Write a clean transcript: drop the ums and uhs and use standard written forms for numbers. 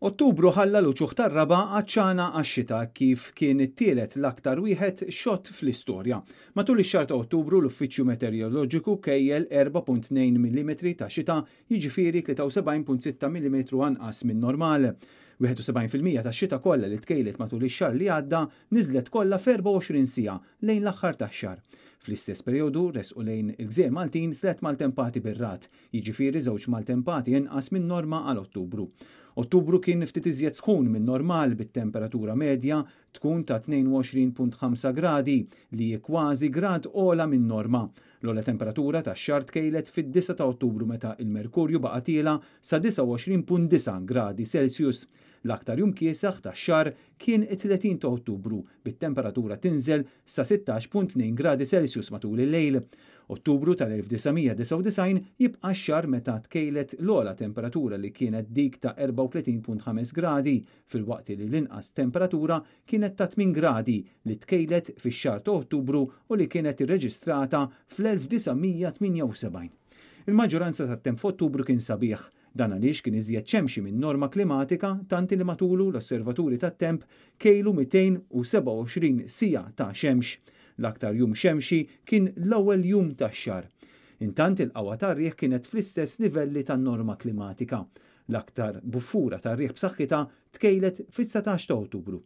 Ottubru ħalla l-uċuħ tar-raba' għatxana għax-xita kif kien it-tielet l-aktar wieħed xott fl-istorja. Matul ix-xahar ta' Ottubru l-Uffiċċju Meteoroloġiku kejjel 4.2 millimetri ta' xita, jiġifieri 73.6 millimetru anqas min-normal. 71% tax-xita kollha li tkejlet matul ix-xahar li għadda niżlet kollha f'24 siegħa lejn l-aħħar tax-xahar. Fl-istess perjodu resqu lejn il-gżejjer Maltin tliet maltempati bir-ragħad, jiġifieri żewġ maltempati inqas min-norma għal Ottubru. Ottubru kien ftit iżjed sħun min-normal bit-temperatura medja tkun ta' 22.5 gradi li hi kważi grad ogħla min-norma. L-ogħla temperatura tax-xahar tkejlet fid-9 ta' Ottubru meta l-merkurju baqa' tiela' sa 29.9 gradi Celsius. L-aktar jum kiesaħ tax-xahar kien it-30 ta' Ottubru, bit-temperatura tinżel sa 16.2 gradi Celsius matul il-lejl. Ottubru tal-1999 jibqa' x-xahar meta tkejlet l-ogħla temperatura li kienet dik ta' 34.5 gradi, filwaqt li l-inqas temperatura kienet ta' 8 gradi li tkejlet fix-xahar ta' Ottubru u li kienet irreġistrata fl-1978. Il-maġġoranza tat-temp f'Ottubru kien sabiħ. Dan għaliex kien iżjed xemxi min-norma klimatika tant li matulu l-osservaturi tat-temp kejlu 227 siegħa ta' xemx. L-aktar jum xemxi kien l-ewwel jum tax-xahar. Intant il-qawwa tar-riħ kienet fl-istess livelli tan-norma klimatika. L-aktar buffura tar-riħ b'saħħitha tkejlet fit-19 ta' Ottubru.